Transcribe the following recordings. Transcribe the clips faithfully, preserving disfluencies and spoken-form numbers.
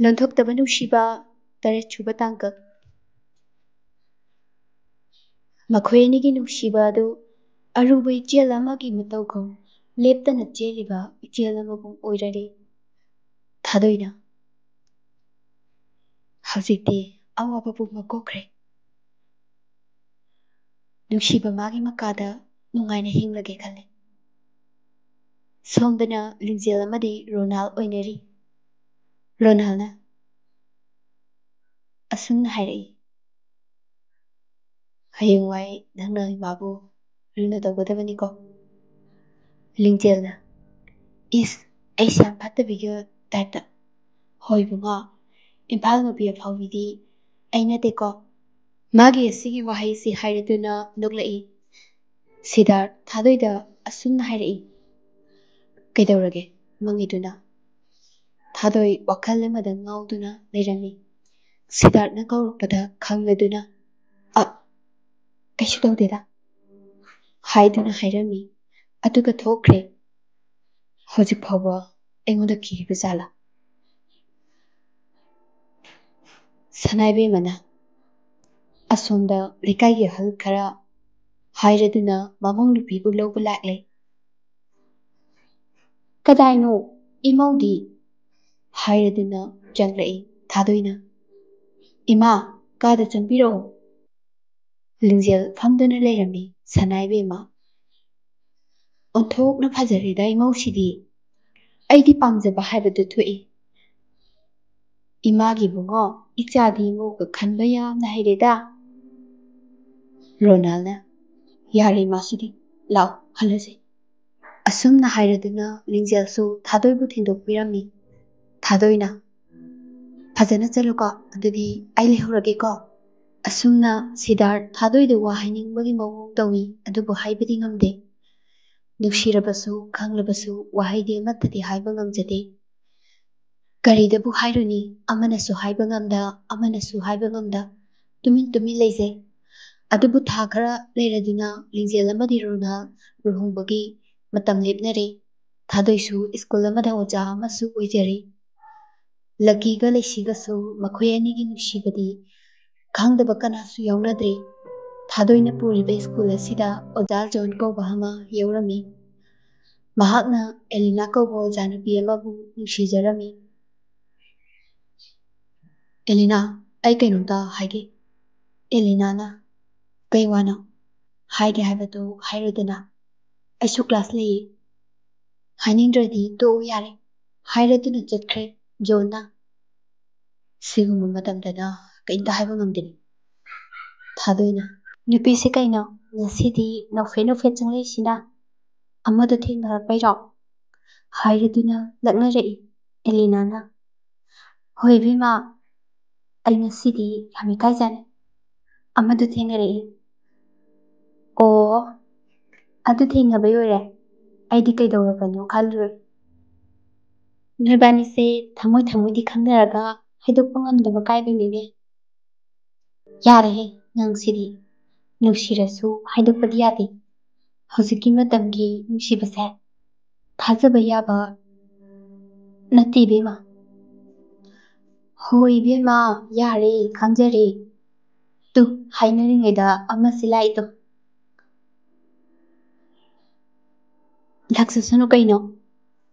ꯂꯣꯟꯊꯣꯛꯇꯕ ꯅꯨꯡꯁꯤꯕ, ꯇꯔꯦꯠ ꯁꯨꯕ ꯇꯥꯡꯀꯛ꯫ ꯃꯈꯣꯏ ꯑꯅꯤꯒꯤ ꯅꯨꯡꯁꯤꯕ ꯑꯗꯨ ꯑꯔꯨꯕ ꯏꯆꯦꯜ ꯑꯃꯒꯤ ꯃꯇꯧꯒꯨꯝ ꯂꯦꯞꯇꯅ ꯆꯦꯜꯂꯤꯕ ꯏꯆꯦꯜ ꯑꯃꯒꯨꯝ ꯑꯣꯏꯔꯔꯦ꯫ ꯊꯥꯗꯣꯏꯅ ꯍꯧꯖꯤꯛꯇꯤ ꯑꯋꯥꯕ ꯄꯨꯝꯕ ꯀꯣꯛꯈ꯭ꯔꯦ꯫ ꯅꯨꯡꯁꯤꯕ ꯃꯥꯒꯤ ꯃꯀꯥꯗ ꯅꯨꯡꯉꯥꯏꯅ ꯍꯤꯡꯂꯒꯦ ꯈꯜꯂꯦ꯫ ꯁꯣꯝꯗꯅ ꯂꯤꯡꯖꯦꯜ ꯑꯃꯗꯤ ꯔꯣꯅꯥꯜ ꯑꯣꯏꯅꯔꯤ꯫ ꯔꯣꯅꯥꯜꯅ ꯑꯁꯨꯝꯅ ꯍꯥꯏꯔꯛꯏ, "ꯍꯌꯦꯡꯋꯥꯏ ꯅꯪꯅ ꯏꯃꯥꯕꯨ ꯂꯨꯅ ꯇꯧꯒꯗꯕꯅꯤꯀꯣ?" ꯂꯤꯡꯖꯦꯜꯅ, "ꯏꯁ, ꯑꯩꯁꯦ ꯌꯥꯝ ꯐꯠꯇꯕꯤꯒꯤ ꯇꯥꯏꯞꯇ꯫ ꯍꯣꯏ ꯏꯕꯨꯡꯉꯣ, ꯏꯝꯐꯥꯜ ꯃꯄꯤ ꯑꯐꯥꯎꯕꯤꯗꯤ ꯑꯩ ꯅꯠꯇꯦꯀꯣ?" ꯃꯥꯒꯤ ꯑꯁꯤꯒꯤ ꯋꯥꯍꯩꯁꯤ ꯍꯥꯏꯔꯗꯨꯅ ꯅꯣꯛꯂꯛꯏ꯫ ꯁꯤꯗꯥꯔꯠ ꯊꯥꯗꯣꯏꯗ ꯑꯁꯨꯝꯅ ꯍꯥꯏꯔꯛꯏ, "ꯀꯩꯗꯧꯔꯒꯦ ꯃꯪꯉꯤꯗꯨꯅ?" ꯊꯥꯗꯣꯏ ꯋꯥꯈꯜ ꯑꯃꯗ ꯉꯥꯎꯗꯨꯅ ꯂꯩꯔꯝꯃꯤ꯫ ꯁꯤꯗꯥꯔꯠꯅ ꯀꯧꯔꯛꯄꯗ ꯈꯪꯂꯗꯨꯅ, "ꯑ, ꯀꯩꯁꯨ ꯇꯧꯗꯦꯗ" ꯍꯥꯏꯗꯨꯅ ꯍꯥꯏꯔꯝꯃꯤ꯫ ꯑꯗꯨꯒ ꯊꯣꯛꯈ꯭ꯔꯦ꯫ ꯍꯧꯖꯤꯛ ꯐꯥꯎꯕ ꯑꯩꯉꯣꯟꯗ ꯀꯤꯔꯤꯕ ꯖꯥꯠꯂꯥ? ꯁꯅꯥꯏꯕꯦꯝꯃꯅ ꯑꯁꯣꯝꯗ ꯂꯩꯀꯥꯏꯒꯤ ꯑꯍꯜ ꯈꯔ ꯍꯥꯏꯔꯗꯨꯅ ꯃꯃꯧ ꯅꯨꯄꯤꯕꯨ ꯂꯧꯕ ꯂꯥꯛꯂꯦ꯫ "ꯀꯗꯥꯏꯅꯣ ꯏꯃꯧꯗꯤ?" ꯍꯥꯏꯔꯗꯨꯅ ꯆꯪꯂꯛꯏ ꯊꯥꯗꯣꯏꯅ꯫ "ꯏꯃꯥ, ꯀꯥꯗ ꯆꯪꯕꯤꯔꯛꯑꯣ꯫" ꯂꯤꯡꯖꯦꯜ ꯐꯝꯗꯨꯅ ꯂꯩꯔꯝꯃꯤ ꯁꯅꯥꯏꯕꯦꯝꯃ꯫ "ꯑꯣꯟꯊꯣꯛꯅ ꯐꯖꯔꯦꯗ ꯏꯃꯧꯁꯤꯗꯤ꯫ ꯑꯩꯗꯤ ꯄꯥꯝꯖꯕ ꯍꯥꯏꯕꯗꯨ ꯊꯣꯛꯏ꯫ ꯏꯃꯥꯒꯤ ꯏꯕꯨꯡꯉꯣ, ꯏꯆꯥꯗꯤ ꯏꯃꯧꯒ ꯈꯟꯕ ꯌꯥꯝꯅ ꯍꯩꯔꯦꯗ꯫" ꯔꯣꯅꯥꯜꯅ, "ꯌꯥꯔꯦ ꯏꯃꯥꯁꯤꯗꯤ, ꯂꯥꯛꯑꯣ ꯍꯜꯂꯁꯤ꯫" ꯑꯁꯨꯝꯅ ꯍꯥꯏꯔꯗꯨꯅ ꯂꯤꯡꯖꯦꯜꯁꯨ ꯊꯥꯗꯣꯏꯕꯨ ꯊꯤꯟꯗꯣꯛꯄꯤꯔꯝꯃꯤ꯫ ꯊꯥꯗꯣꯏꯅ, "ꯐꯖꯅ ꯆꯠꯂꯨꯀꯣ, ꯑꯗꯨꯗꯤ ꯑꯩ ꯂꯩꯍꯧꯔꯒꯦꯀꯣ꯫" ꯑꯁꯨꯝꯅ ꯁꯤꯗꯥꯔꯠ ꯊꯥꯗꯣꯏꯗ ꯋꯥ ꯍꯥꯏꯅꯤꯡꯕꯒꯤ ꯃꯑꯣꯡ ꯇꯧꯏ, ꯑꯗꯨꯕꯨ ꯍꯥꯏꯕꯗꯤ ꯉꯝꯗꯦ꯫ ꯅꯨꯡꯁꯤꯔꯕꯁꯨ ꯈꯪꯂꯕꯁꯨ ꯋꯥꯍꯩꯗꯤ ꯑꯃꯠꯇꯗꯤ ꯍꯥꯏꯕ ꯉꯝꯖꯗꯦ꯫ ꯀꯔꯤꯗꯕꯨ ꯍꯥꯏꯔꯨꯅꯤ, ꯑꯃꯅꯁꯨ ꯍꯥꯏꯕ ꯉꯝꯗ, ꯑꯃꯅꯁꯨ ꯍꯥꯏꯕ ꯉꯝꯗ ꯇꯨꯃꯤꯟ ꯇꯨꯃꯤꯟ ꯂꯩꯖꯩ꯫ ꯑꯗꯨꯕꯨ ꯊꯥ ꯈꯔ ꯂꯩꯔꯗꯨꯅ ꯂꯤꯡꯖꯦꯜ ꯑꯃꯗꯤ ꯔꯣꯅꯥꯜ ꯂꯨꯍꯣꯡꯕꯒꯤ ꯃꯇꯝ ꯂꯦꯞꯅꯔꯦ꯫ ꯊꯥꯗꯣꯏꯁꯨ ꯁ꯭ꯀꯨꯜ ꯑꯃꯗ ꯑꯣꯖꯥ ꯑꯃꯁꯨ ꯑꯣꯏꯖꯔꯤ꯫ ꯂꯛꯀꯤꯒ ꯂꯩꯁꯤꯒꯁꯨ ꯃꯈꯣꯏ ꯑꯅꯤꯒꯤ ꯅꯨꯡꯁꯤꯕꯗꯤ ꯈꯪꯗꯕ ꯀꯅꯥꯁꯨ ꯌꯥꯎꯅꯗ꯭ꯔꯤ꯫ ꯊꯥꯗꯣꯏꯅ ꯄꯨꯔꯤꯕ ꯁ꯭ꯀꯨꯜ ꯑꯁꯤꯗ ꯑꯣꯖꯥ ꯖꯣꯟ ꯀꯧꯕ ꯑꯃ ꯌꯥꯎꯔꯝꯃꯤ꯫ ꯃꯍꯥꯛꯅ ꯑꯦꯂꯤꯅꯥ ꯀꯧꯕ ꯑꯣꯖꯥ ꯅꯨꯄꯤ ꯑꯃꯕꯨ ꯅꯨꯡꯁꯤꯖꯔꯝꯃꯤ꯫ "ꯑꯦꯂꯤꯅꯥ, ꯑꯩ ꯀꯩꯅꯣꯝꯇ ꯍꯥꯏꯒꯦ꯫" ꯑꯦꯂꯤꯅꯥꯅ, "ꯀꯩ ꯋꯥꯅꯣ? ꯍꯥꯏꯒꯦ ꯍꯥꯏꯕꯗꯨ ꯍꯥꯏꯔꯣꯗꯅ꯫ ꯑꯩꯁꯨ ꯀ꯭ꯂꯥꯁ ꯂꯩꯌꯦ꯫ ꯍꯥꯏꯅꯤꯡꯗ꯭ꯔꯗꯤ ꯇꯣꯛꯎ ꯌꯥꯔꯦ," ꯍꯥꯏꯔꯗꯨꯅ ꯆꯠꯈ꯭ꯔꯦ ꯖꯣꯟꯅ꯫ ꯁꯤꯒꯨꯝꯕ ꯃꯇꯝꯗꯅ ꯀꯩꯝꯇ ꯍꯥꯏꯕ ꯉꯝꯗꯦ꯫ ꯊꯥꯗꯣꯏꯅ, "ꯅꯨꯄꯤꯁꯦ ꯀꯩꯅꯣ, ꯉꯁꯤꯗꯤ ꯅꯣꯛꯐꯦꯠ ꯅꯣꯛꯐꯦꯠ ꯆꯪꯂꯛꯏꯁꯤꯅ? ꯑꯃꯗꯣ ꯊꯦꯡꯅꯔꯛꯄꯩꯔꯣ?" ꯍꯥꯏꯔꯗꯨꯅ ꯂꯛꯅꯔꯛꯏ꯫ ꯑꯦꯂꯤꯅꯥꯅ, "ꯍꯣꯏ ꯏꯕꯦꯝꯃ, ꯑꯩ ꯉꯁꯤꯗꯤ ꯌꯥꯝ ꯏꯀꯥꯏꯖꯔꯦ꯫ ꯑꯃꯗꯣ ꯊꯦꯡꯅꯔꯛꯏ꯫" "ꯑꯣ, ꯑꯗꯨ ꯊꯦꯡꯅꯕꯩ ꯑꯣꯏꯔꯦ꯫ ꯑꯩꯗꯤ ꯀꯩꯗꯧꯔꯕꯅꯣ ꯈꯜꯂꯨꯔꯦ꯫ ꯅꯣꯏꯕꯥꯅꯤꯁꯦ ꯊꯃꯣꯏ ꯊꯃꯣꯏꯗꯤ ꯈꯪꯅꯔꯒ ꯍꯥꯏꯗꯣꯛꯄ ꯉꯝꯗꯕ ꯀꯥꯏꯕꯅꯤꯅꯦ꯫" "ꯌꯥꯔꯦꯍꯦ ꯅꯪꯁꯤꯗꯤ꯫ ꯅꯨꯡꯁꯤꯔꯁꯨ ꯍꯥꯏꯗꯣꯛꯄꯗꯤ ꯌꯥꯗꯦ꯫ ꯍꯧꯖꯤꯛꯀꯤ ꯃꯇꯝꯒꯤ ꯅꯨꯡꯁꯤꯕꯁꯦ ꯊꯥꯖꯕ ꯌꯥꯕ ꯅꯠꯇꯦ ꯏꯕꯦꯝꯃ꯫" "ꯍꯣꯏ ꯏꯕꯦꯝꯃ, ꯌꯥꯔꯦ, ꯈꯪꯖꯔꯦ꯫ ꯇꯨ, ꯍꯥꯏꯅꯔꯤꯉꯩꯗ ꯑꯃꯁꯤ ꯂꯥꯛꯏꯗꯣ꯫ ꯂꯥꯛꯆꯁꯅꯨ ꯀꯩꯅꯣ?"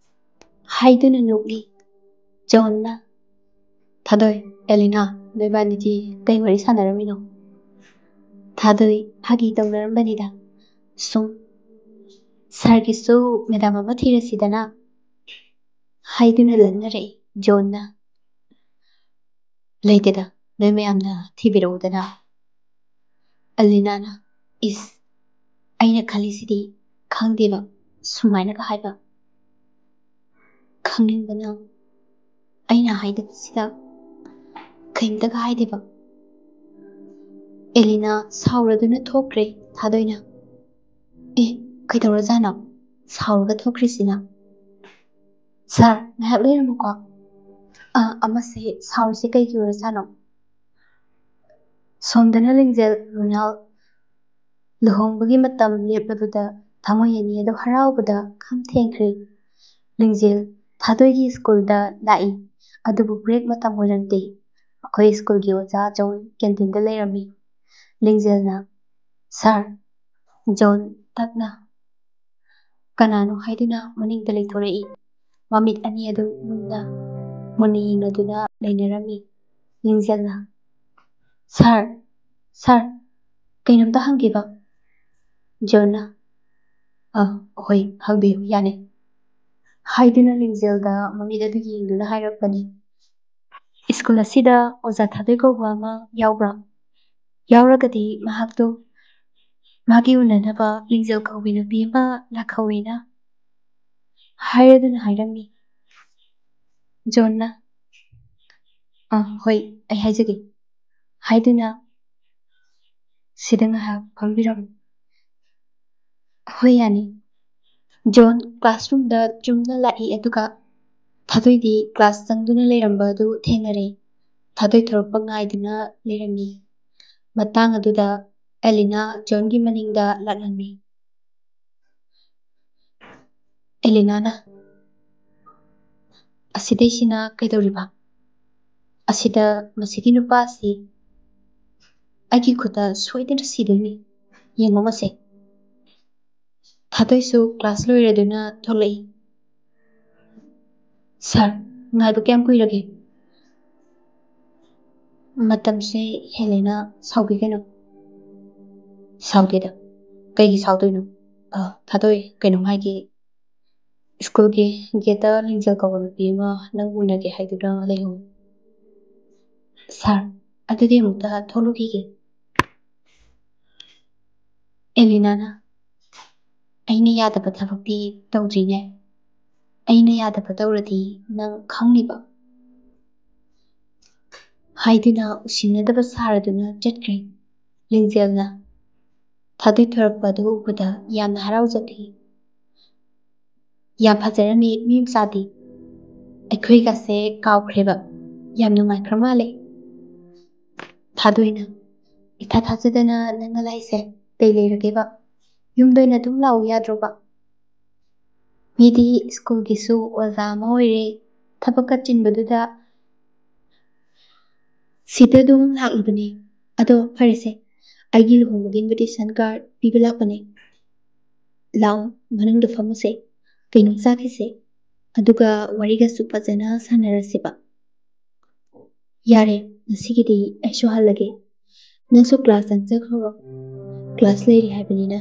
ꯍꯥꯏꯗꯨꯅ ꯅꯣꯛꯏ ꯖꯣꯟꯅ꯫ "ꯊꯥꯗꯣꯏ, ꯑꯦꯂꯤꯅꯥ, ꯅꯣꯏꯕꯥꯅꯤꯗꯤ ꯀꯩ ꯋꯥꯔꯤ ꯁꯥꯟꯅꯔꯝꯃꯤꯅꯣ?" ꯊꯥꯗꯣꯏ, "ꯐꯥꯒꯤ ꯇꯧꯅꯔꯝꯕꯅꯤꯗ꯫ ꯁꯨꯝ ꯁꯥꯔꯒꯤꯁꯨ ꯃꯦꯗꯥꯝ ꯑꯃ ꯊꯤꯔꯁꯤꯗꯅ," ꯍꯥꯏꯗꯨꯅ ꯂꯛꯅꯔꯛꯏ ꯖꯣꯟꯅ꯫ "ꯂꯩꯇꯦꯗ, ꯅꯣꯏ ꯃꯌꯥꯝꯅ ꯊꯤꯕꯤꯔꯛꯎꯗꯅ꯫" ꯑꯦꯂꯤꯅꯥꯅ, "ꯏꯁ, ꯑꯩꯅ ꯈꯜꯂꯤꯁꯤꯗꯤ ꯈꯪꯗꯦꯕ, ꯁꯨꯃꯥꯏꯅꯒ ꯍꯥꯏꯕ꯫ ꯈꯪꯅꯤꯡꯕꯅ ꯑꯩꯅ ꯍꯥꯏꯗꯕꯁꯤꯗ ꯀꯩꯝꯇꯒ ꯍꯥꯏꯗꯦꯕ꯫" ꯑꯦꯂꯤꯅꯥ ꯁꯥꯎꯔꯗꯨꯅ ꯊꯣꯛꯈ꯭ꯔꯦ꯫ ꯊꯥꯗꯣꯏꯅ, "ꯑꯦ, ꯀꯩꯗꯧꯔꯖꯥꯠꯅꯣ? ꯁꯥꯎꯔꯒ ꯊꯣꯛꯈ꯭ꯔꯤꯁꯤꯅ?" "ꯁꯥꯔ, ꯉꯥꯏꯍꯥꯛ ꯂꯩꯔꯝꯃꯨꯀꯣ꯫ ꯑꯥ, ꯑꯃꯁꯦ ꯁꯥꯎꯔꯤꯁꯦ ꯀꯩꯒꯤ ꯑꯣꯏꯔꯖꯥꯠꯅꯣ?" ꯁꯣꯝꯗꯅ ꯂꯤꯡꯖꯦꯜ ꯔꯣꯅꯥꯜ ꯂꯨꯍꯣꯡꯕꯒꯤ ꯃꯇꯝ ꯂꯦꯞꯂꯕꯗ ꯊꯃꯣꯏ ꯑꯅꯤ ꯑꯗꯨ ꯍꯔꯥꯎꯕꯗ ꯈꯝ ꯊꯦꯡꯈ꯭ꯔꯦ꯫ ꯂꯤꯡꯖꯦꯜ ꯊꯥꯗꯣꯏꯒꯤ ꯁ꯭ꯀꯨꯜꯗ ꯂꯥꯛꯏ꯫ ꯑꯗꯨꯕꯨ ꯕ꯭ꯔꯦꯛ ꯃꯇꯝ ꯑꯣꯏꯔꯝꯗꯦ꯫ ꯑꯩꯈꯣꯏ ꯁ꯭ꯀꯨꯜꯒꯤ ꯑꯣꯖꯥ ꯖꯣꯟ ꯀꯦꯟꯇꯤꯟꯗ ꯂꯩꯔꯝꯃꯤ꯫ ꯂꯤꯡꯖꯦꯜꯅ, "ꯁꯥꯔ!" ꯖꯣꯟ ꯇꯞꯅ, ꯀꯅꯥꯅꯣ ꯍꯥꯏꯗꯨꯅ ꯃꯅꯤꯡꯗ ꯂꯩꯊꯣꯔꯛꯏ꯫ ꯃꯃꯤꯠ ꯑꯅꯤ ꯑꯗꯨ ꯃꯨꯟꯅ, ꯃꯨꯟꯅ ꯌꯦꯡꯅꯗꯨꯅ ꯂꯩꯅꯔꯝꯃꯤ꯫ ꯂꯤꯡꯖꯦꯜꯅ, "ꯁꯥꯔ! ꯁꯥꯔ! ꯀꯩꯅꯣꯝꯇ ꯍꯪꯒꯦꯕ?" ꯖꯣꯟꯅ, "ꯑ, ꯍꯣꯏ, ꯍꯪꯕꯤꯌꯨ, ꯌꯥꯅꯤ," ꯍꯥꯏꯗꯨꯅ ꯂꯤꯡꯖꯦꯜꯗ ꯃꯃꯤꯠ ꯑꯗꯨ ꯌꯦꯡꯗꯨꯅ ꯍꯥꯏꯔꯛꯄꯅꯤ꯫ "ꯁ꯭ꯀꯨꯜ ꯑꯁꯤꯗ ꯑꯣꯖꯥ ꯊꯥꯗꯣꯏ ꯀꯧꯕ ꯑꯃ ꯌꯥꯎꯕ꯭ꯔꯥ? ꯌꯥꯎꯔꯒꯗꯤ ꯃꯍꯥꯛꯇꯣ, ꯃꯥꯒꯤ ꯎꯅꯅꯕ ꯂꯤꯡꯖꯦꯜ ꯀꯧꯕꯤ ꯅꯨꯄꯤ ꯑꯃ ꯂꯥꯛꯍꯧꯋꯦꯅ ꯍꯥꯏꯔꯗꯨꯅ ꯍꯥꯏꯔꯝꯃꯤ꯫" ꯖꯣꯟꯅ, "ꯑ, ꯍꯣꯏ, ꯑꯩ ꯍꯥꯏꯖꯒꯦ," ꯍꯥꯏꯗꯨꯅ ꯁꯤꯗ ꯉꯥꯏꯍꯥꯛ ꯐꯝꯕꯤꯔꯝꯃꯨ꯫ "ꯍꯣꯏ, ꯌꯥꯅꯤ꯫" ꯖꯣꯟ ꯀ꯭ꯂꯥꯁꯔꯨꯝꯗ ꯆꯨꯝꯅ ꯂꯥꯛꯏ, ꯑꯗꯨꯒ ꯊꯥꯗꯣꯏꯗꯤ ꯀ꯭ꯂꯥꯁ ꯆꯪꯗꯨꯅ ꯂꯩꯔꯝꯕ ꯑꯗꯨ ꯊꯦꯡꯅꯔꯦ꯫ ꯊꯥꯗꯣꯏ ꯊꯣꯔꯛꯄ ꯉꯥꯏꯗꯨꯅ ꯂꯩꯔꯝꯃꯤ꯫ ꯃꯇꯥꯡ ꯑꯗꯨꯗ ꯑꯦꯂꯤꯅꯥ ꯖꯣꯟꯒꯤ ꯃꯅꯤꯡꯗ ꯂꯥꯛꯂꯝꯃꯤ꯫ ꯑꯦꯂꯤꯅꯥꯅ, "ꯑꯁꯤꯗꯩꯁꯤꯅ ꯀꯩꯗꯧꯔꯤꯕ? ꯑꯁꯤꯗ ꯃꯁꯤꯒꯤ ꯅꯨꯄꯥꯁꯤ ꯑꯩꯒꯤ ꯈꯨꯠꯇ ꯁꯣꯏꯗꯅ ꯁꯤꯗꯣꯏꯅꯤ꯫ ꯌꯦꯡꯉꯣ ꯃꯁꯦ꯫" ꯊꯥꯗꯣꯏꯁꯨ ꯀ꯭ꯂꯥꯁ ꯂꯣꯏꯔꯗꯨꯅ ꯊꯣꯛꯂꯛꯏ꯫ "ꯁꯥꯔ, ꯉꯥꯏꯕ ꯀꯌꯥꯝ ꯀꯨꯏꯔꯒꯦ?" "ꯃꯇꯝꯁꯦ ꯍꯦꯜꯂꯦꯅ ꯁꯥꯎꯕꯤꯒꯅꯨ꯫" "ꯁꯥꯎꯗꯦꯗ, ꯀꯩꯒꯤ ꯁꯥꯎꯗꯣꯏꯅꯣ? ꯑ, ꯊꯥꯗꯣꯏ, ꯀꯩꯅꯣꯝ ꯍꯥꯏꯒꯦ꯫ ꯁ꯭ꯀꯨꯜꯒꯤ ꯒꯦꯠꯇ ꯂꯤꯡꯖꯦꯜ ꯀꯧꯕ ꯅꯨꯄꯤ ꯑꯃ ꯅꯪ ꯎꯅꯒꯦ ꯍꯥꯏꯗꯨꯅ ꯂꯩꯍꯧ꯫" "ꯁꯥꯔ, ꯑꯗꯨꯗꯤ ꯑꯃꯨꯛꯇ ꯊꯣꯛꯂꯨꯈꯤꯒꯦ꯫" ꯑꯦꯂꯤꯅꯥꯅ, "ꯑꯩꯅ ꯌꯥꯗꯕ ꯊꯕꯛꯇꯤ ꯇꯧꯗ꯭ꯔꯤꯅꯦ꯫ ꯑꯩꯅ ꯌꯥꯗꯕ ꯇꯧꯔꯗꯤ ꯅꯪ ꯈꯪꯅꯤꯕ?" ꯍꯥꯏꯗꯨꯅ ꯎꯁꯤꯟꯅꯗꯕ ꯁꯥꯔꯗꯨꯅ ꯆꯠꯈ꯭ꯔꯦ꯫ ꯂꯤꯡꯖꯦꯜꯅ ꯊꯥꯗꯣꯏ ꯊꯣꯔꯛꯄ ꯑꯗꯨ ꯎꯕꯗ ꯌꯥꯝꯅ ꯍꯔꯥꯎꯖꯈꯤ꯫ "ꯌꯥꯝ ꯐꯖꯔꯝꯃꯤ ꯃꯤ ꯃꯆꯥꯗꯤ꯫ ꯑꯩꯈꯣꯏꯒꯁꯦ ꯀꯥꯎꯈ꯭ꯔꯦꯕ꯫ ꯌꯥꯝ ꯅꯨꯡꯉꯥꯏꯈ꯭ꯔ ꯃꯥꯜꯂꯦ꯫" ꯊꯥꯗꯣꯏꯅ, "ꯏꯊꯥ ꯊꯥꯖꯗꯅ ꯅꯪꯅ ꯂꯥꯛꯏꯁꯦ ꯀꯩ ꯂꯩꯔꯒꯦꯕ? ꯌꯨꯝꯗ ꯑꯣꯏꯅ ꯑꯗꯨꯝ ꯂꯥꯛꯎ ꯌꯥꯗ꯭ꯔꯣꯕ? ꯃꯤꯗꯤ ꯁ꯭ꯀꯨꯜꯒꯤꯁꯨ ꯑꯣꯖꯥ ꯑꯃ ꯑꯣꯏꯔꯦ, ꯊꯕꯛꯀ ꯆꯤꯟꯕꯗꯨꯗ ꯁꯤꯗ ꯑꯗꯨꯝ ꯂꯥꯛꯂꯤꯕꯅꯤ꯫ ꯑꯗꯣ ꯐꯔꯦꯁꯦ, ꯑꯩꯒꯤ ꯂꯨꯍꯣꯡꯕꯒꯤ invitation card ꯄꯤꯕ ꯂꯥꯛꯄꯅꯦ꯫ ꯂꯥꯛꯑꯣ, ꯃꯅꯨꯡꯗ ꯐꯝꯃꯨꯁꯦ, ꯀꯩꯅꯣꯝ ꯆꯥꯈꯤꯁꯦ, ꯑꯗꯨꯒ ꯋꯥꯔꯤꯒꯁꯨ ꯐꯖꯅ ꯁꯥꯟꯅꯔꯁꯦꯕ꯫ ꯌꯥꯔꯦ, ꯉꯁꯤꯒꯤꯗꯤ ꯑꯩꯁꯨ ꯍꯜꯂꯒꯦ꯫ ꯅꯪꯁꯨ class ꯆꯪꯖꯈ꯭ꯔꯣ, class ꯂꯩꯔꯤ ꯍꯥꯏꯕꯅꯤꯅ꯫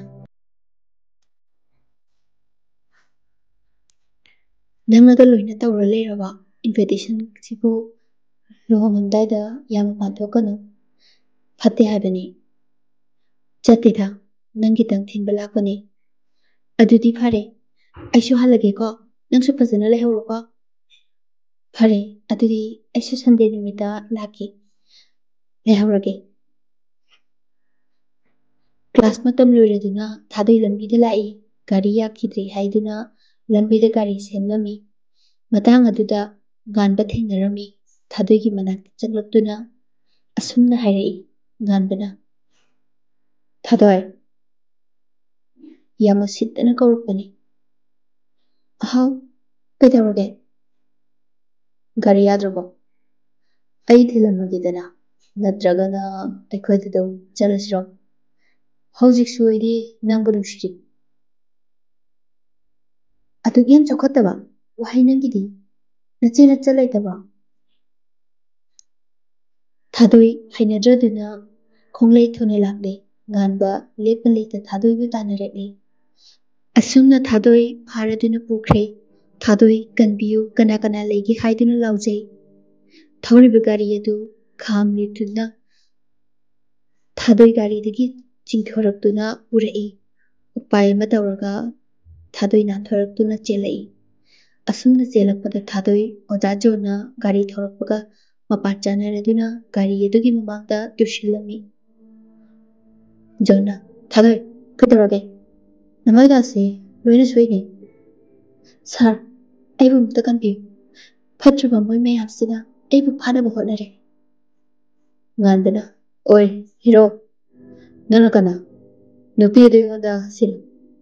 ꯅꯪꯅꯒ ꯂꯣꯏꯅ ꯇꯧꯔ ꯂꯩꯔꯕ? Invitation ꯁꯤꯕꯨ ꯂꯨꯍꯣꯡꯉꯝꯗꯥꯏꯗ ꯌꯥꯝ ꯃꯄꯥꯟ ꯊꯣꯛꯀꯅꯨ, ꯐꯠꯇꯦ ꯍꯥꯏꯕꯅꯤ꯫ ꯆꯠꯇꯦꯗ, ꯅꯪꯒꯤꯗꯪ ꯊꯤꯟꯕ ꯂꯥꯛꯄꯅꯤ꯫ ꯑꯗꯨꯗꯤ ꯐꯔꯦ, ꯑꯩꯁꯨ ꯍꯜꯂꯒꯦꯀꯣ, ꯅꯪꯁꯨ ꯐꯖꯅ ꯂꯩꯍꯧꯔꯣꯀꯣ꯫ ꯐꯔꯦ, ꯑꯗꯨꯗꯤ ꯑꯩꯁꯨ Sunday ꯅꯨꯃꯤꯠꯇ ꯂꯥꯛꯀꯦ, ꯂꯩꯍꯧꯔꯒꯦ꯫ Class ꯃꯇꯝ ꯂꯣꯏꯔꯗꯨꯅ ꯊꯥꯗꯣꯏ ꯂꯝꯕꯤꯗ ꯂꯥꯛꯏ꯫ ꯒꯥꯔꯤ ꯌꯥꯈꯤꯗ꯭ꯔꯦ ꯍꯥꯏꯗꯨꯅ ꯂꯝꯕꯤꯗ ꯒꯥꯔꯤ ꯁꯦꯝꯂꯝꯃꯤ꯫ ꯃꯇꯥꯡ ꯑꯗꯨꯗ ꯉꯥꯟꯕ ꯊꯦꯡꯅꯔꯝꯃꯤ꯫ ꯊꯥꯗꯣꯏꯒꯤ ꯃꯅꯥꯛꯇ ꯆꯪꯂꯛꯇꯨꯅ ꯑꯁꯨꯝꯅ ꯍꯥꯏꯔꯛꯏ ꯉꯥꯟꯕꯅ, "ꯊꯥꯗꯣꯏ!" ꯌꯥꯝ ꯎꯁꯤꯠꯇꯅ ꯀꯧꯔꯛꯄꯅꯤ꯫ "ꯑꯍꯥꯎ, ꯀꯩꯗꯧꯔꯒꯦ? ꯒꯥꯔꯤ ꯌꯥꯗ꯭ꯔꯕꯣ? ꯑꯩ ꯊꯤꯜꯂꯝꯃꯒꯦꯗꯅ, ꯅꯠꯇ꯭ꯔꯒꯅ ꯑꯩꯈꯣꯏꯗ ꯑꯗꯨꯝ ꯆꯠꯂꯁꯤꯔꯣ? ꯍꯧꯖꯤꯛꯁꯨ ꯑꯩꯗꯤ ꯅꯪꯕꯨ ꯅꯨꯡꯁꯤꯔꯤ꯫" ꯑꯗꯨꯛ ꯌꯥꯝ ꯆꯥꯎꯈꯠꯇꯕ ꯋꯥꯍꯩ ꯅꯪꯒꯤꯗꯤ, ꯅꯆꯦ ꯅꯆꯜ ꯂꯩꯇꯕ? ꯊꯥꯗꯣꯏ ꯍꯩꯅꯗ꯭ꯔꯗꯨꯅ ꯈꯣꯡꯂꯩ ꯊꯨꯅ ꯂꯥꯛꯂꯦ꯫ ꯉꯥꯟꯕ ꯂꯦꯞꯄ ꯂꯩꯇ ꯊꯥꯗꯣꯏꯕꯨ ꯇꯥꯟꯅꯔꯛꯂꯦ꯫ ꯑꯁꯨꯝꯅ ꯊꯥꯗꯣꯏ ꯐꯥꯔꯗꯨꯅ ꯄꯨꯈ꯭ꯔꯦ꯫ ꯊꯥꯗꯣꯏ ꯀꯟꯕꯤꯌꯨ, ꯀꯅꯥ ꯀꯅꯥ ꯂꯩꯒꯦ ꯍꯥꯏꯗꯨꯅ ꯂꯥꯎꯖꯩ꯫ ꯊꯧꯔꯤꯕ ꯒꯥꯔꯤ ꯑꯗꯨ ꯈꯥꯝꯂꯤꯗꯨꯅ ꯊꯥꯗꯣꯏ ꯒꯥꯔꯤꯗꯒꯤ ꯆꯤꯡꯊꯣꯔꯛꯇꯨꯅ ꯄꯨꯔꯛꯏ꯫ ꯎꯄꯥꯏ ꯑꯃ ꯇꯧꯔꯒ ꯊꯥꯗꯣꯏ ꯅꯥꯟꯊꯣꯔꯛꯇꯨꯅ ꯆꯦꯜꯂꯛꯏ꯫ ꯑꯁꯨꯝꯅ ꯆꯦꯜꯂꯛꯄꯗ ꯊꯥꯗꯣꯏ ꯑꯣꯖꯥ ꯖꯣꯟꯅ ꯒꯥꯔꯤ ꯊꯧꯔꯛꯄꯒ ꯃꯄꯥ ꯆꯥꯅꯔꯗꯨꯅ ꯒꯥꯔꯤ ꯑꯗꯨꯒꯤ ꯃꯃꯥꯡꯗ ꯇꯨꯁꯤꯜꯂꯝꯃꯤ꯫ ꯖꯣꯟꯅ, "ꯊꯥꯗꯣꯏ, ꯀꯩꯗꯧꯔꯒꯦ? ꯅꯃꯥꯏꯗꯥꯁꯦ ꯂꯣꯏꯅ ꯁꯣꯏꯅꯦ꯫" "ꯁꯥꯔ, ꯑꯩꯕꯨ ꯑꯃꯨꯛꯇ ꯀꯟꯕꯤꯌꯨ꯫ ꯐꯠꯇ꯭ꯔꯕ ꯃꯣꯏ ꯃꯌꯥꯝꯁꯤꯅ ꯑꯩꯕꯨ ꯐꯥꯅꯕ ꯍꯣꯠꯅꯔꯦ꯫" ꯉꯥꯟꯕꯅ, "ꯑꯣꯏ, ꯍꯤꯔꯣ, ꯅꯪꯅ ꯀꯅꯥ? ꯅꯨꯄꯤ ꯑꯗꯨ ꯑꯩꯉꯣꯟꯗ ꯁꯤꯜꯂꯨ,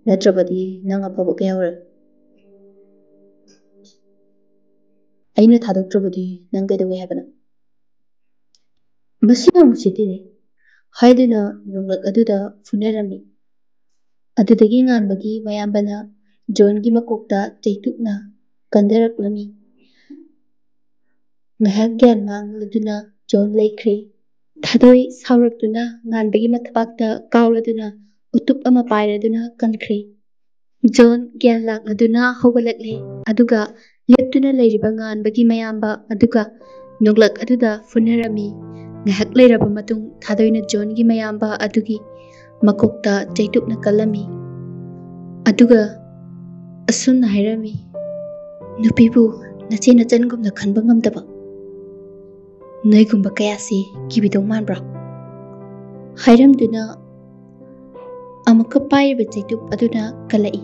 ꯅꯠꯇ꯭ꯔꯕꯗꯤ ꯅꯪ ꯑꯐꯕ ꯀꯌꯥ ꯑꯣꯏꯔꯣꯏ꯫" ꯑꯩꯅ ꯊꯥꯗꯣꯛꯇ꯭ꯔꯕꯗꯤ ꯅꯪ ꯀꯩꯗꯧꯏ ꯍꯥꯏꯕꯅꯣ?" "ꯃꯁꯤ ꯌꯥꯝ ꯎꯁꯤꯠꯇꯦꯅꯦ" ꯍꯥꯏꯗꯨꯅ ꯅꯣꯡꯂꯛ ꯑꯗꯨꯗ ꯐꯨꯅꯔꯝꯃꯤ꯫ ꯑꯗꯨꯗꯒꯤ ꯉꯥꯟꯕꯒꯤ ꯃꯌꯥꯝꯕꯅ ꯖꯣꯟꯒꯤ ꯃꯀꯣꯛꯇ ꯆꯩꯇꯨꯞꯅ ꯀꯟꯊꯔꯛꯂꯝꯃꯤ꯫ ꯉꯥꯏꯍꯥꯛ ꯒ꯭ꯌꯥꯟ ꯃꯥꯡꯂꯗꯨꯅ ꯖꯣꯟ ꯂꯩꯈ꯭ꯔꯦ꯫ ꯊꯥꯗꯣꯏ ꯁꯥꯎꯔꯛꯇꯨꯅ ꯉꯥꯟꯕꯒꯤ ꯃꯊꯕꯥꯛꯇ ꯀꯥꯎꯔꯗꯨꯅ ꯎꯇꯨꯞ ꯑꯃ ꯄꯥꯏꯔꯗꯨꯅ ꯀꯟꯈ꯭ꯔꯦ꯫ ꯖꯣꯟ ꯒ꯭ꯌꯥꯟ ꯂꯥꯛꯂꯗꯨꯅ ꯍꯧꯒꯠꯂꯛꯂꯦ, ꯑꯗꯨꯒ ꯂꯦꯞꯇꯨꯅ ꯂꯩꯔꯤꯕ ꯉꯥꯟꯕꯒꯤ ꯃꯌꯥꯝꯕ ꯑꯗꯨꯒ ꯅꯣꯡꯂꯛ ꯑꯗꯨꯗ ꯐꯨꯅꯔꯝꯃꯤ꯫ ꯉꯥꯏꯍꯥꯛ ꯂꯩꯔꯕ ꯃꯇꯨꯡ ꯊꯥꯗꯣꯏꯅ ꯖꯣꯟꯒꯤ ꯃꯌꯥꯝꯕ ꯑꯗꯨꯒꯤ ꯃꯀꯣꯛꯇ ꯆꯩꯇꯨꯞꯅ ꯀꯜꯂꯝꯃꯤ, ꯑꯗꯨꯒ ꯑꯁꯨꯝꯅ ꯍꯥꯏꯔꯝꯃꯤ, "ꯅꯨꯄꯤꯕꯨ ꯅꯆꯦ ꯅꯆꯟꯒꯨꯝꯅ ꯈꯟꯕ ꯉꯝꯗꯕ ꯅꯣꯏꯒꯨꯝꯕ ꯀꯌꯥꯁꯤ ꯀꯤꯕꯤꯗꯧ ꯃꯥꯟꯕ꯭ꯔꯣ?" ꯍꯥꯏꯔꯝꯗꯨꯅ ꯑꯃꯨꯛꯀ ꯄꯥꯏꯔꯤꯕ ꯆꯩꯇꯨꯞ ꯑꯗꯨꯅ ꯀꯜꯂꯛꯏ꯫